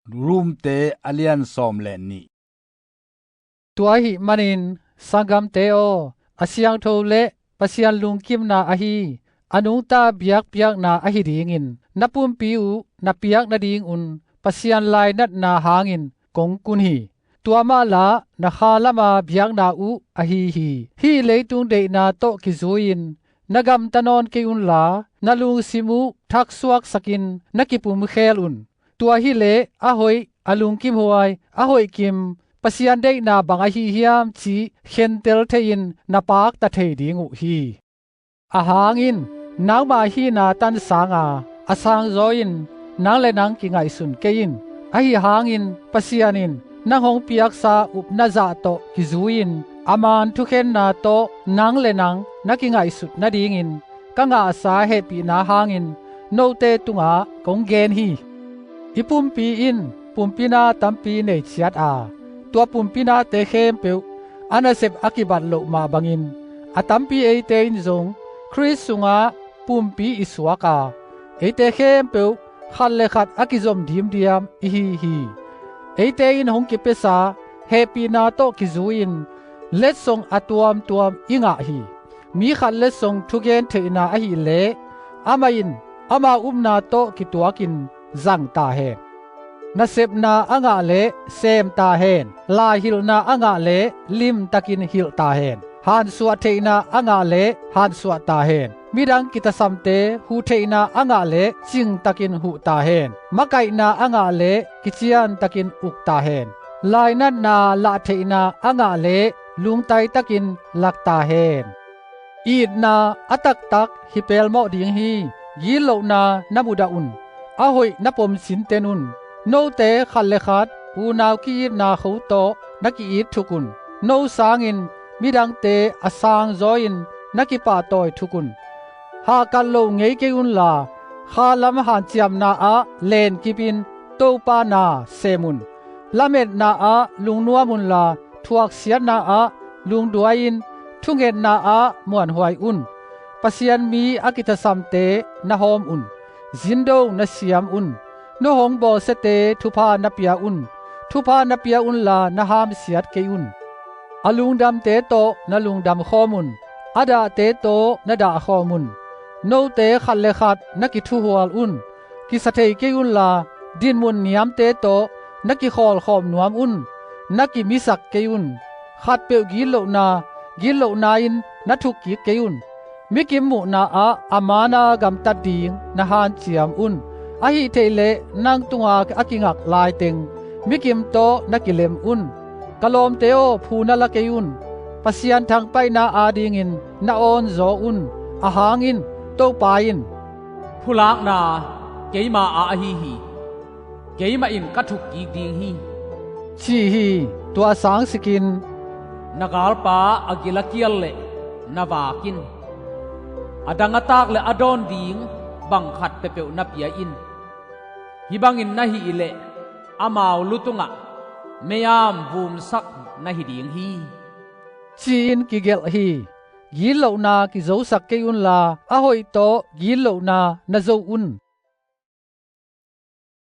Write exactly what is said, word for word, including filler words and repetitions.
Romte a lian sawm le nih. Tua ahih manin, sanggamte aw, a siangtho le Pasian lungkimna ahi a nungta biakpiakna ahi dingin na pumpi uh na piak nadingun Pasian lainatna hangin kong kun hi. Tua mah la na kha lama biakna uh ahi hi. Hih leitung deihna tawh kizui-in na gamta nawn kei unla, na lungsim uh thaksuaksakin na kipumkhel un. Tua hileh a hoih, a lungkimhuai, a hoihkim, Pasian deihna bang ahi hiam cih khentel thei-in na pakta thei ding uh hi. Ahang in, nangmah hihna tansanga a sangzaw in nang le nang kingaihsun kei in. Ahi hangin Pasian in nang hong piaksa upna zah tawh kizui-in a maan thukhenna tawh nang le nang na kingaihsut nadingin ka ngahsa hehpihna hangin note tungah kong gen hi. I pumpi in pumpina tampi nei ciat a, tua pumpinate khempeuh a nasep a kibat loh mah bangin, a tampi eite in zong Khrist sungah pumpi i suak a, eite khempeuh khat le khat a kizom dimdiam i hi hi. Eite in hong kipiasa hehpihna tawh kizui-in letsong a tuamtuam i ngah hi. Mi khat letsong thugen theihna ahileh amah in ama upna tawh kituakin zang ta hen. Nasepna a ngah leh sem ta hen. Laihilhna a ngah leh limtakin hilh ta hen. Hansuah theihna a ngah leh hansuah ta hen. Midang kitasamte huh theihna a ngah leh cingtakin huh ta hen. Makaihna a ngah leh kiciantakin uk ta hen. Lainatna lah theihna a ngah leh lungtaitakin lak ta hen. Itna a taktak hi pelmawh ding hi. Gitlohna na mudah un. A hoih na pom sinten un. Note khat le khat unau ki-itna kho tawh na ki-it thuk un. No sangin midangte a sangzaw-in na kipahtawi thuk un. Hahkat lo ngei kei unla, khalam hanciamna ah lenkipin Topa na sem un. Lametna ah lungnuam unla, thuaksiatna ah lungduai-in thungetna ah muanhuai un. Pasian mi a kitasamte na hawm un. Zindo na siam un. No hong bawlsiate thupha na pia un. Thupha na pia unla na hamsiat kei un. A lungdamte tawh na lungdam khawm un. A dahte tawh na dah khawm un. Note khat le khat na kithuhual un. Kisa thei kei unla, dinmun niamte tawh na kikhawlkhawm nuam un. Na kimisak kei un. Khatpeuh gitlohna, gitlohna in na thukkik kei un. Mikim muhna ah a maana gamtat ding na hanciam un. Ahih theih leh nang tunga a kingak laiteng mikim tawh na kilem un. Ka lawmte aw, phu na la kei un. Pasian thangpaihna adingin na awnzaw un. Ahang in, Topa in, "Phulakna keima a ahi hi. Keimah in ka thukkik ding hi," ci hi. Tua sangsikin, "Na galpa a gil a kial leh na vak in. A dang a taak leh a dawn ding bang khat peuhpeuh na pia in. Hih bangin na hih leh amau lu tungah mei-am vumsak na hi ding hi," ci-in kigelh hi. Gitlohna kizosak kei unla, a hoih tawh gitlohna na zo un.